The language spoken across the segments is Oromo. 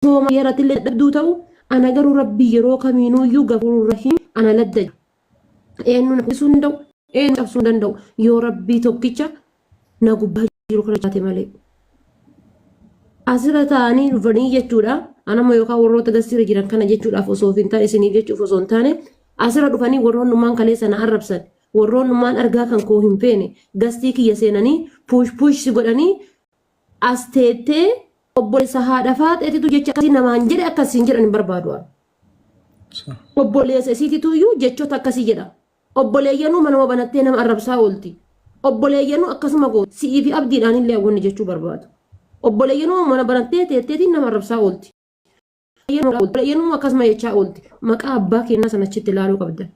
Osoo yeraatillee dadhabduu ta'u, ana garuu Rabbi yeroo kamiinuyyuu gafuurur rahiim ana ladda jira. Eenyu na kuffisuu hin danda'u, eenyu cabsuu hin danda'u yoo Rabbii tokkicha na gubbaa jiru kana jiraate malee. Asirra taa'anii dhufanii jechuudha. Anammoo yookaan warroota gassiirra jiran kana jechuudhaaf osoo hin taane, isiniif jechuuf osoo hin taane, asirra dhufanii warroonnummaan kaleessa na arrabsan, warroonnummaan argaa kan koo hin feene gastii kiyya seenanii puush puush si godhanii as teettee obboleessa haadha faaxeetitu jecha akkasii namaan jedhe akkasiin jedhan hin barbaadu ani. Obboleessa isiititu iyyuu jechoota akkasii jedha. Obboleeyyanuu manuma banattee nama arrabsaa oolti. Obboleeyyanuu akkasuma gooti. Si'ii fi abdiidhaan illee wanni jechuu barbaadu. Obboleeyyanuu mana banattee teetteetiin nama arrabsaa oolti. Obboleeyyanuu akkasuma jechaa oolti. Maqaa abbaa keenyaa sana achitti ilaaluu qabda.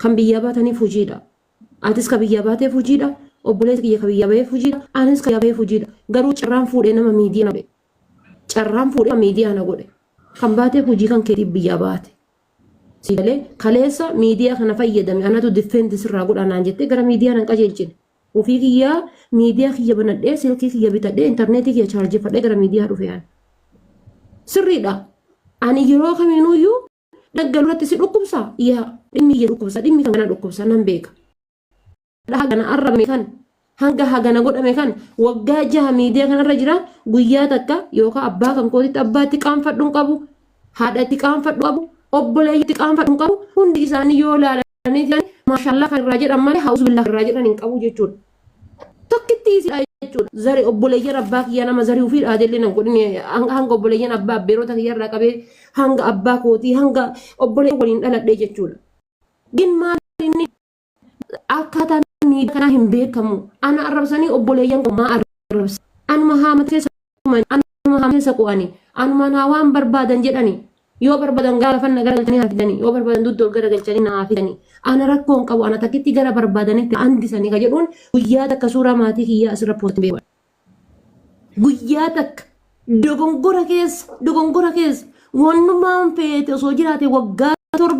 Kan biyyaa baataniif hojiidha. Atis ka biyyaa baateef hojiidha. Obboleessi kiyya ka biyyaa baheef hojiidha. Anis ka biyyaa baheef hojiidha. Garuu carraan fuudhee nama miidiyaa na godhe. Carraan fuudhee miidiyaa na godhe. Kan baateef hojii kan keetiif biyyaa baate. Si galee kaleessa miidiyaa kana fayyadame anatu defend sirraa godha naan jettee gara miidiyaa nan qajeelchine. Ofii kiyyaa miidiyaa kiyya banadhee, silkii kiyya bitadhee, intarneetii kiyya chaarjeffadhee gara miidiyaa dhufe ani. Sirriidha. Ani yeroo kamiinuyyuu dhaggalu irratti si dhukkubsa, yaa dhimmi kiyya dhukkubsa, dhimmi kan kana dhukkubsa nan beeka. Hagana arrabame kan, hanga hagana godhame kan, waggaa 6 miidiyaa kanarra jira, guyyaa takka yookaan abbaa kan kootitti abbaatti qaanfadhu hin qabu, haadhatti qaanfadhu qabu, obboleeyyitti qaanfadhu hin qabu. Hundi isaanii yoo ilaalanii jiran maashaallah kan irraa jedhan malee hawus billah irraa jedhan hin qabu jechuudha. Tokkitti isiidha jechuudha. Zari obboleeyyan abbaa kiyyaa nama zarii ofii dhaadellee nan godhin, hanga obboleeyyan abbaa abbeerota kiyya irraa qabee hanga abbaa kootii hanga obboleeyyan waliin dhaladhee jechuudha. Gin maal inni akkaataan miidiyaa kanaa hin beekamu. Ana arrabsanii obboleeyyan koo maa arrabsa? Anuma haama keessa tumani, anuma haama keessa qu'ani, anumaan haa waan barbaadan jedhani. Yoo barbaadan gara lafanna garagalchanii haa fidani, yoo barbaadan dugda ol garagalchanii na haa fidani. Ana rakkoo hin qabu, ana takkitti gara barbaadanitti handisanii ka jedhuun guyyaa takka suuraa maatii kiyyaa asirra post hin beeku. Guyyaa takka dogongora keessa, dogongora keessa wannumaan feete osoo jiraate waggaa 7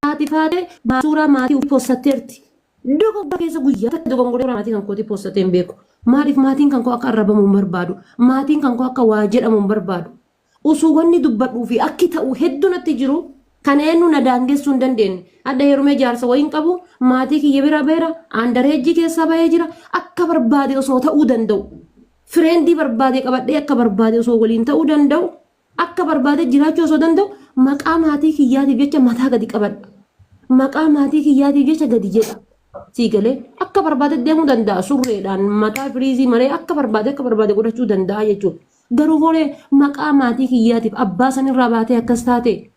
haati faatee suuraa maatii ofii postatteerti. Dogongora keessa guyyaa takka dogongora suuraa maatii kan kootii postatee hin beeku. Maaliif? Maatiin kan koo akka arrabamu hin barbaadu. Maatiin kan koo akka waa jedhamu hin barbaadu. Usuu wanni dubbadhuu fi akki ta'u heddu natti jiru, kan eenyu na daangessuu hin dandeenye. Adda heerumee jaarsa wayiin qabu, maatii kiyya bira baheera, aandareejjii keessaa bahee jira, akka barbaade osoo ta'uu danda'u. Fireendii barbaade qabadhee akka barbaade osoo waliin ta'uu danda'u, akka barbaade jiraachuu osoo danda'u, maqaa maatii kiyyaatiif jecha mataa gadi qabadha. Maqaa maatii kiyyaatiif jecha gadi jedha. Sii galee akka barbaade deemuu danda'a, surreedhaan mataa firiizii maree akka barbaade godhachuu danda'a jechuudha. Garuu horee maqaa maatii kiyyaatiif abbaa sanirraa baatee akkas taate,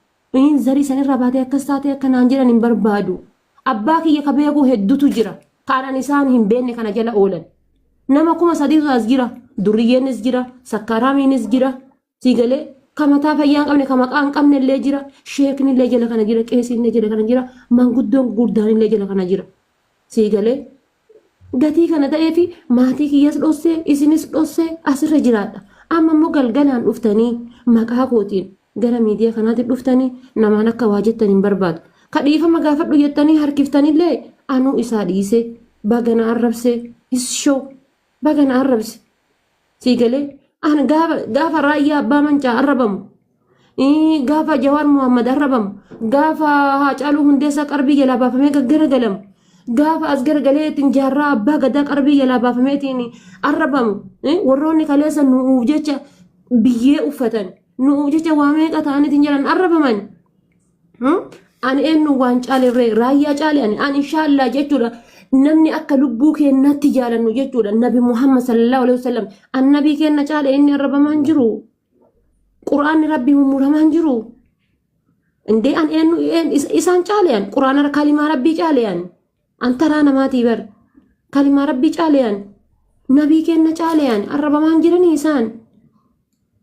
zarii sanirraa baatee akkas taate akka naan jedhan hin barbaadu. Abbaa kiyya ka beekuu hedduutu jira. Kaanaan isaan hin beekne kana jala oolan. Nama 3000tu as jira. Durriyyeenis jira. Sakkaaraamiinis jira. Sii galee ka mataa fayyaa hin qabne, ka maqaa hin qabne illee jira. Sheekni illee jala kana jira. Qeesiin illee jala kana jira. Manguddoon gurguddaan illee jala kana jira. Sii galee gatii kana ta'eefi maatii kiyyas dhossee isinis dhossee asirra jiraadha. Amma immoo galgalaan dhuftanii maqaa kootiin gara miidiyaa kanaatti dhuftanii namaan akka waa jettan hin barbaadu. Ka dhiifama gaafadhu jettanii harkiftanillee anuu isaa dhiisee baga na arrabsee ishoo baga na arrabse. Sii galee an gaafa Raayyaa Abbaa Mancaa arrabamu, gaafa Jawaar Muhammad arrabamu, gaafa Haacaaluu Hundeessaa qarbii jalaa baafamee gaggaragalamu, gaafa as garagaleetiin Jaarraa Abbaa Gadaa qarbii jalaa baafameetiin arrabamu, warroonni kaleessa nu'uuf jecha biyyee uffatan, nu'uuf jecha waa meeqa ta'aniitiin jedhan arrabaman. Ani eenyu waan caalirree Raayyaa caale ani inshaallah jechuudha. Namni akka lubbuu keenyaatti jaalannu jechuudha. Nabi Muhammad sallallahu alaihi wasallam annabii keenya caale inni arrabamaan jiru. Quraanni Rabbii mummuramaan jiru. Indee an eenyu isaan caale an quraana kalimaa Rabbii caale an an taraa namaatii bar kalimaa Rabbii caale an nabii keenya caale an arrabamaan jiranii isaan.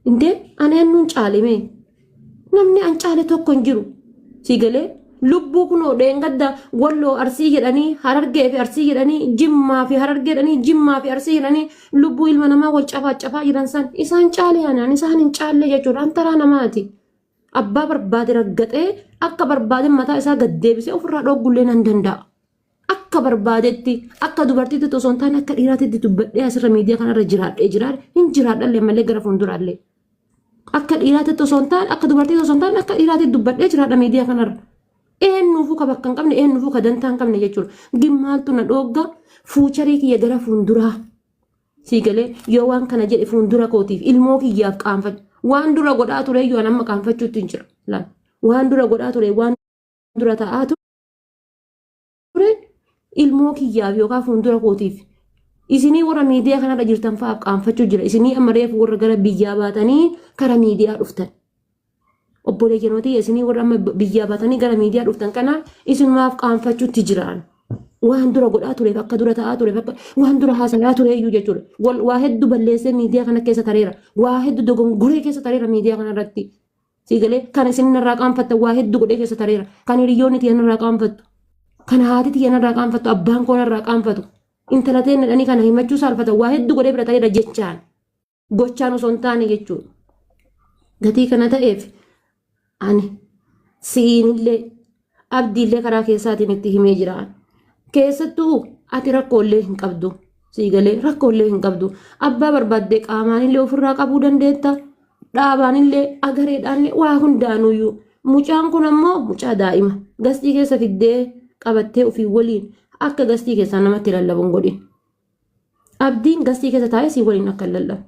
Indee ani eenyuun caale mee? Namni an caale tokko hin jiru. Sii galee lubbuu kunoo dheengadda Walloo Arsii jedhanii, Harargee fi Arsii jedhanii, Jimmaa fi Harargee jedhanii, Jimmaa fi Arsii jedhanii lubbuu ilma namaa wal cafaa cafaa jiran san isaan caale ani ani isaan hin caalle jechuudha. An taraa namaati. Abbaa barbaade raggaxee akka barbaade mataa isaa gad deebisee ofirraa dhoggullee nan danda'a. Akka barbaadetti akka dubartiitti osoo hin taane akka dhiiraatitti dubbadhee asirra miidiyaa kanarra jiraadhee jiraadhe hin jiraadhallee malee gara fuulduraallee. Akka dhiiraatitti osoo hin taane, akka dubartiitti osoo hin taane, akka dhiiraatitti dubbadhee jiraadha miidiyaa kanarra. Eenyuufuu ka bakka hin qabne, eenyuufuu ka dantaa hin qabne jechuudha. Gimmaaltu na dhoogga fuucharii kiyya gara fuulduraa. Sii galee yoo waan kana jedhe fuuldura kootiif ilmoo kiyyaaf qaanfachu. Waan dura godhaa ture iyyuu an amma qaanfachuutti hin jira. Laal. Waan dura godhaa ture, waan dura ta'aa ture ilmoo kiyyaaf yookaan fuuldura kootiif. Isinii warra miidiyaa kanarra jirtan fa'aaf qaanfachuu jira. Isinii amma reefu warra gara biyyaa baatanii kara miidiyaa dhuftan. Obboleeyyan tiyya, isinii warra amma biyyaa baatanii gara miidiyaa dhuftan kana isinumaaf qaanfachuutti jiraan. Waan dura godhaa tureef, akka dura ta'aa tureef, akka waan dura haasayaa ture iyyuu jechuudha. Waa hedduu balleessee miidiyaa kana keessa tareera. Waa hedduu dogongoree keessa tareera miidiyaa kana irratti. Siigalee kan isin irraa qaanfattan waa hedduu godhee keessa tareera. Kan hiriyoonni tiyyan irraa qaanfattu. Kan haati tiyyan irraa qaanfattu, abbaan koon irraa qaanfatu. Intala ta'e dhanii kana himachuu saalfatan, waa hedduu godhee bira tareera jechaan. Gochaan osoo hin taane jechuudha. Gatii kana ta'eef ani si'iinillee abdiillee karaa keessaatiin itti himee jira. Keessattuu ati rakkooillee hin qabdu. Siigalee rakkooillee hin qabdu. Abbaa barbaaddee qaamaanillee ofirraa qabuu dandeetta. Dhaabaanillee, agareedhaanillee, waa hundaanuyyuu. Mucaan kun ammoo mucaa daa'ima. Gastii keessa fiddee qabattee ofii waliin akka gastii keessaa namatti lallabu hin godhin. Abdiin gastii keessa taa'ee si waliin akka hin lallabne.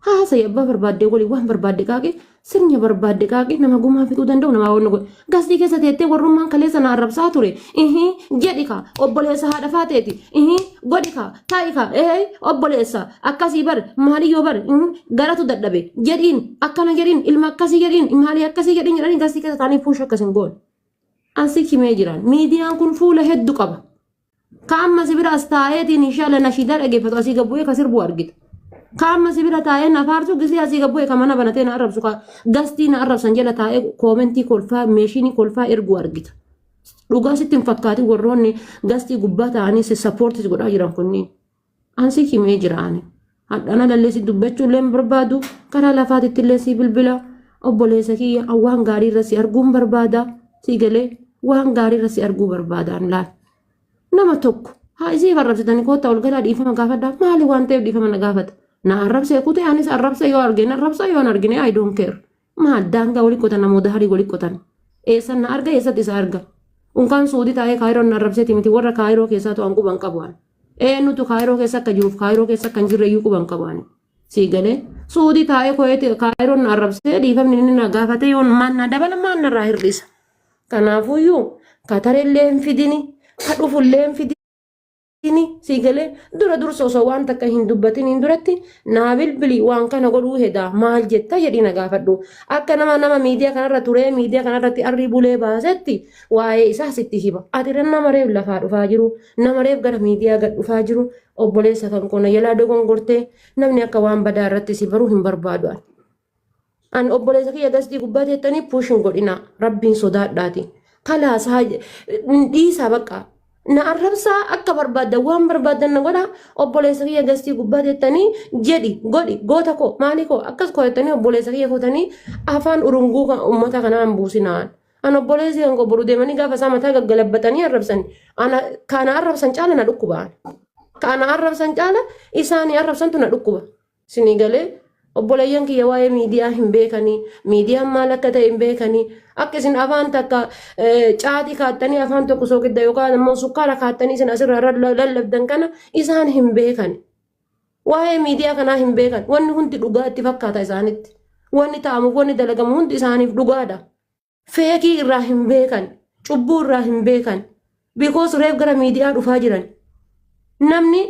Haasa'i, abbaa barbaaddee waliin waan barbaadde qaaqi, sirna barbaadde qaaqi, nama gumaa fixuu danda'u namaa wanni godhe. Gastii keessa teettee warrummaan kaleessa na arrabsaa ture. Ihii jedhi kaa, obboleessa haadha faateeti. Ihii godhi kaa, taa'i kaa, ee obboleessa akkasii bar, maaliyyoo bar, garatu dadhabe jedhiin, akkana jedhiin, ilma akkasii jedhiin, maalii akkasii jedhiin jedhanii gastii keessa taa'anii push akkas hin goone. Ansi himee jiran. Miidiyaan kun fuula hedduu qaba. Ka amma si bira as taa'eetiin inshaalla nashiidaa dhageeffatu asii gabbu'ee ka sirbu argita. Ka amma si bira taa'ee na faarsu gisee asii gabbu'ee ka mana banatee na arrabsu, ka gastii na arrabsan jala taa'ee koomentii kolfaa, meeshinii kolfaa ergu argita. Dhugaa sitti hin fakkaatin warroonni gastii gubbaa taa'anii si sappoortis godhaa jiran kunniin. Ansi himee jira ani. Hadhana lallee si dubbachuu illee hin barbaadu. Karaa lafaatitti illee si bilbila. Obboleessa kiyya, waan gaarii irra si arguun barbaada. Si galee waan gaarii irra si arguu barbaadaan laal. Nama tokko haa isii arrabsitanii koottaa ol galaa, dhiifama gaafadhaa. Maali waan ta'eef dhiifama na gaafata? Na arrabsee kute, anis arrabsa yoo argine arrabsa, yoo hin argine I don't care. Maal daangaa walii qotan, namoota harii walii qotan. Eessan na arga, eessatti isa arga? Unkaan Suudii taa'ee Kaayiroon na arrabseeti miti, warra Kaayiroo keessaa to'an quban qabu ani. Eenyutu Kaayiroo keessa akka jiruuf Kaayiroo keessa akka hin jirre iyyuu quban qabu ani. Sii galee Suudii taa'ee koyeeti Kaayiroon na arrabsee dhiifamni inni na gaafate yoon maan na dabala, maan narraa hir'isa? Kanaafuyyuu katarellee hin fidini, ka dhufullee hin fidini. Sii galee dura dursa osoo waan takka hin dubbatiniin duratti naa bilbili, waan kana godhuu hedaa maal jetta jedhii na gaafadhu. Akka nama miidiyaa kanarra turee miidiyaa kanarratti arrii bulee baasetti waa'ee isaa sitti hima. Ati nama reef lafaa dhufaa jiru, nama reef gara miidiyaa gad dhufaa jiru, obboleessa kan koo na jalaa dogongortee namni akka waan badaa irratti si baruu hin barbaadu ani. An obboleessa kiyya gastii gubbaa teettanii push hin godhinaa. Rabbiin sodaadhaati. Kalaas haa dhiisaa bakka. Na arrabsaa, akka barbaaddan waan barbaaddan na godhaa. Obboleessa kiyya gastii gubbaa teettanii jedhi godhi, goota koo, maalii koo, akkas koo jettanii obboleessa kiyya fuutanii afaan urunguu kan uummata kanaa hin buusinaan. An obboleessi kan koo boru deemanii gaafa isaa mataa gaggalabbatanii arrabsan ana kana arrabsan caala na dhukkuba. Kana arrabsan caala isaanii arrabsantu na dhukkuba. Isinii galee obboleeyyan kiyya, waa'ee miidiyaa hin beekanii, miidiyaan maal akka ta'e hin beekanii. Akka isin afaan takka caatii kaattanii, afaan tokko soogidda yookaan immoo sukkaara kaattanii isin asirraa lallabdan kana isaan hin beekan. Waa'ee miidiyaa kanaa hin beekan. Wanni hundi dhugaa itti fakkaata isaanitti. Wanni ta'amuuf wanni dalagamu hundi isaaniif dhugaadha. Fake irraa hin beekan. Cubbuu irraa hin beekan. Because reef gara miidiyaa dhufaa jiran. Namni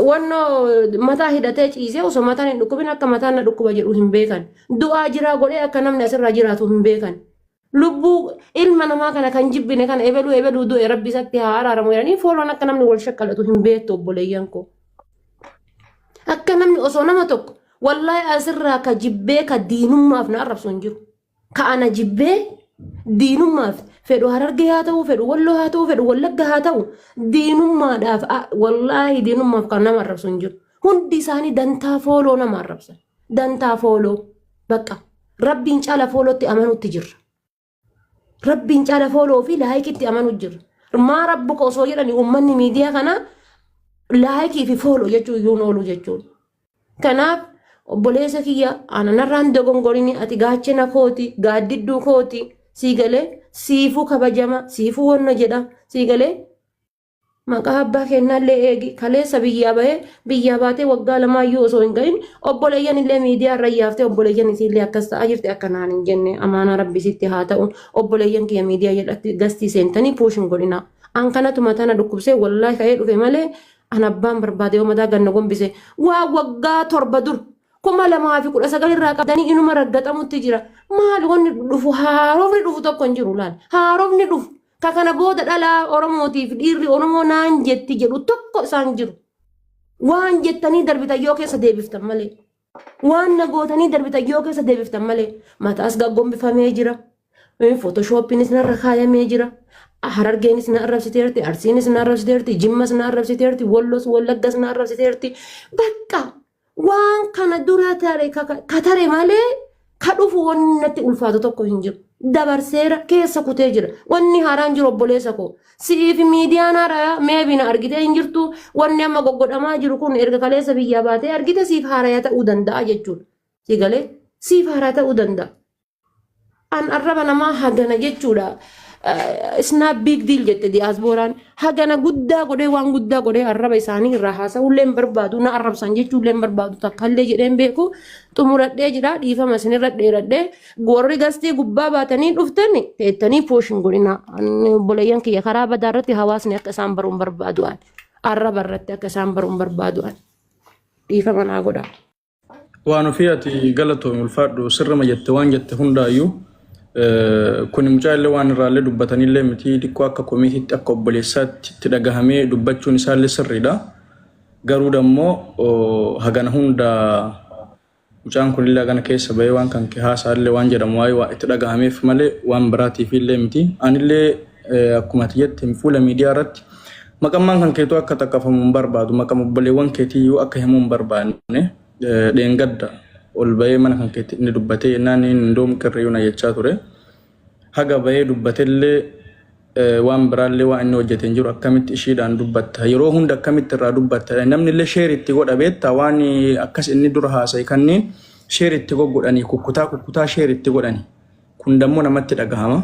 wannoo mataa hidhatee ciisee osoo mataan hin dhukkubin akka mataan na dhukkuba jedhu hin beekan. Du'aa jiraa godhee akka namni asirraa jiraatu hin beekan. Lubbuu ilma namaa kana kan jibbine kana ebeluu ebeluu du'e, rabbi isatti haa araaramu jedhanii fooloon akka namni wal shakkalatu hin beektu obboleeyyan koo. Akka namni osoo nama tokko wallaahi asirraa ka jibbee ka diinummaaf na arrabsu hin jiru. Ka ana jibbee diinummaaf, fedhu Harargee haa ta'u, fedhu Walloo haa ta'u, fedhu Wallagga haa ta'u, diinummaadhaaf wallaahi diinummaaf kan nama arrabsu hin jiru. Hundi isaanii dantaa follow nama arrabsan. Dantaa follow bakka rabbiin caala followtti amanuutti jirra. Rabbiin caala follow fi likeitti amanuu jirra. Maa rabbuka osoo jedhani uummanni miidiyaa kanaa like fi follow jechuu iyyuu hin oolu jechuudha. Kanaaf Obboleessa kiyya ana narraan dogongorini ati gaachena kooti gaaddidduu kooti sii galee siifuu kabajama siifuu wanna jedha sii galee maqaa abbaa kennaallee eegi kaleessa biyyaa bahee biyyaa baatee waggaa lamaayyuu osoo hin gahin obboleeyyan illee miidiyaa irra yaaftee obboleeyyan isiillee akkas ta'aa jirti akka naan hin jenne amaanaa rabbi sitti haa ta'u obboleeyyan kiyya miidiyaa jedhatti gastii seentanii puush hin godhinaa. An kanatuma tana dhukkubsee wallaahi ka'ee dhufe malee an abbaan barbaade yoo mataa ganna gombise waa waggaa 7 dur 2019 irraa qabdanii inuma raggaxamutti jira. Maal wanni dhufu haarofni dhufu tokko hin jiru laal haarofni dhufu ka kana booda dhalaa Oromootiif dhiirri Oromoo naan jetti jedhu tokko isaan jiru. Waan jettanii darbitan yoo keessa deebiftan malee. Waan na gootanii darbitan yoo keessa deebiftan malee. Mataas gaggombifamee jira. Footoshooppiinis narra kaayamee jira. Harargeenis na arrabsiteerti, Arsiinis na arrabsiteerti, Jimmas na arrabsiteerti, Wallos Wallaggas na arrabsiteerti. Bakka waan kana dura tare ka tare malee ka dhufu wanni natti ulfaatu tokko hin jiru. Dabarseera keessa kutee jira. Wanni haaraan jiru obboleessa koo. Si'iif miidiyaan haaraya meebi na argitee hin jirtu. Wanni amma goggodhamaa jiru kun erga kaleessa biyyaa baatee argite siif haaraya ta'uu danda'a jechuudha. Si galee siif haaraa ta'uu danda'a. An arraba namaa hagana jechuudha. It's not big deal jette diyaasbooraan. Hagana guddaa godhee waan guddaa godhee arraba isaanii irraa haasa'ullee hin barbaadu. Na arrabsan jechuullee hin barbaadu. Takkallee jedhee hin beeku. Xumuradhee jira dhiifama isinirra dheeradhee. Warri gastii gubbaa baatanii dhuftan teettanii puush hin godhina. Obboleeyyan kiyya karaa badaa irratti hawaasni akka isaan baru hin barbaadu. Arraba irratti akka isaan baru hin barbaadu. Dhiifama naa godhaa. Waan ofii ati galatoomi ulfaadhu sirrima jette waan jette hundaayyuu kuni mucaa illee waan irraallee dubbatanillee miti xiqqoo akka komiitiitti akka obboleessaatti itti dhagahamee dubbachuun isaallee sirriidha. Garuu dammoo hagana hunda mucaan kunillee hagana keessa bahee waan kan kee haasa'allee waan jedhamu waa'ee waa itti dhagahameef malee waan biraatiif illee miti. Anillee akkuma ati jette fuula miidiyaa irratti Maqammaan kan keetuu akka xaqqafamu hin barbaadu. Maqama obboleewwan keetiiyyuu akka himuu hin barbaanne. Dheengadda ol bahee mana kan keetti inni dubbatee jennaan inni indoom qirriyyuu na jechaa ture. Haga bahee dubbatellee waan biraallee waan inni hojjete hin jiru akkamitti ishiidhaan dubbatta yeroo hunda akkamitti irraa dubbatta namni illee sheer itti godha beektaa waan akkas inni dura haasa'e kanneen sheer itti goggodhanii kukkutaa kukkutaa sheer itti godhani kun dammoo namatti dhagahama.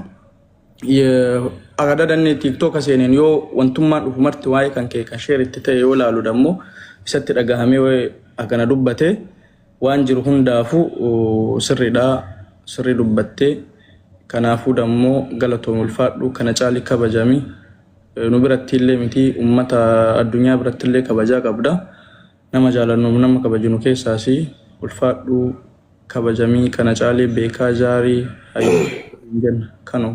Adada inni tiiktoka seeneen yoo wantummaan dhufu marti waa'ee kan kee kan sheer itti ta'e yoo laalu dammoo isatti dhagahamee hagana dubbate waan jiru hundaafu sirriidha sirrii dubbatte kanaafuu dammoo galatoomi ulfaadhu kana caali kabajami nu biratti illee miti ummata addunyaa biratti illee kabajaa qabda nama jaalannuuf nama kabajinu keessaasi ulfaadhu kabajamii kana caalee beekaa jaarii hayyuu hin jenna kanu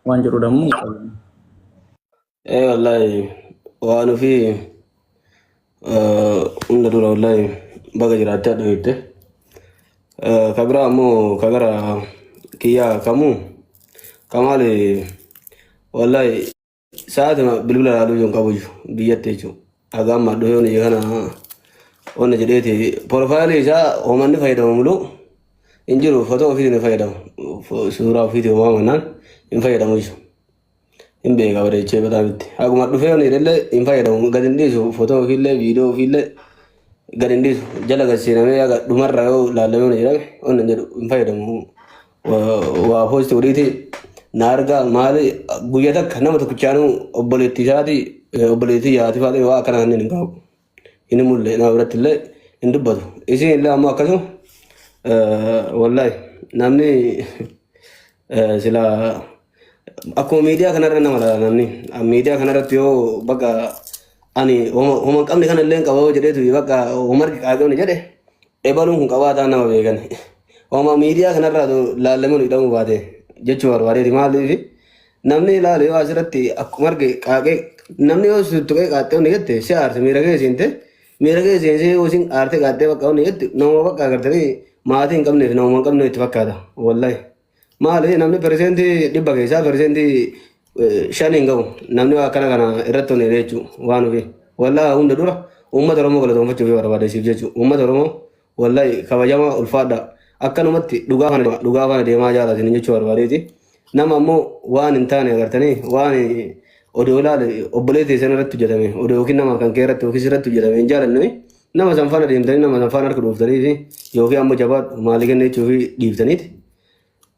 waan jedhu dammoo hin qabnu. Ee wallahi waan ofii hunda dura wallahi baga jiraattee adda jette. Ka biraa ammoo ka gara kiyyaa kamuu kamaali wallahi Sa'aatuma bilbila ilaaluu hin qabu iyyuu biyyatti jechuudha. Haga amma dhufee ija kana onna jedheeti porofaayilii isaa homanni fayyadamu muluu hin jiru fotoo ofiitiin hin fayyadamu. Suuraa ofiitiin homaa mannaan hin fayyadamu iyyuu. Hin beeka bareechee bataamitti. itti. Haguma dhufee onni jedhellee hin fayyadamu gad hin dhiisu fotoo ofiillee viidiyoo ofiillee gad hin dhiisu jala gad seenamee haga dhumarra yoo laallamee onna jedhame onna hin jedhu hin fayyadamu. Waa poosti godhiiti na argaa maali guyya takka nama tokkichaanuu obboleettii isaati obboleettii yaati faadhe waa akkana kanneen hin qabu. Hin mulle nama biratti illee hin dubbatu. Isiin illee ammoo akkasuma wallahi namni sila akkuma miidiyaa kanarra nama laala namni miidiyaa kanarratti yoo bakka ani homa hin qabne kana illee qaba yoo jedheetu bakka homa arge qaaqabne jedhe Ebaluun kun qabaataa nama beekan. Homa miidiyaa kanarraa laallamee hidhamuu baate jechuu barbaadeeti. Maaliif namni ilaale yoo asirratti akkuma arge qaaqee namni yoo si tuqee qaaxxee onni jette si aarse miira kee seente miira kee seensee yoo isin aarte qaaxxee bakka onni jette nama bakka agartanii maatii hin qabneef nama hin qabne itti fakkaata wallahi. Maali namni pereseentii 100 keessaa pereseentii 5 hin gahu. Namni waa akkana kana irratti onnee jechuudha waan ofii. Wallaahi hunda dura uummata Oromoo galatoonfachuuf yoo barbaade siif jechuudha. Uummata Oromoo wallaahi kabajamaa ulfaadha. Akkanumatti dhugaa kana dhugaa kana deemaa jaalatin jechuu barbaadeeti. Nama ammoo waan hin taane agartanii waan odoo ilaale obboleettii sana irratti hojjetame odoo yookiin nama kan kee irratti yookiin irratti hojjetame hin jaalanne Nama san faana deemtanii nama san faana harka dhooftanii fi yookiin ammoo jabaadhu maalii kenna jechuu fi dhiiftaniiti.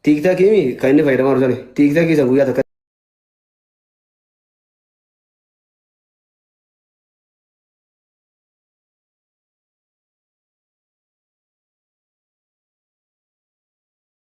TikTokii kan inni fayyadamaa jiru sani. TikTokii san guyyaa takka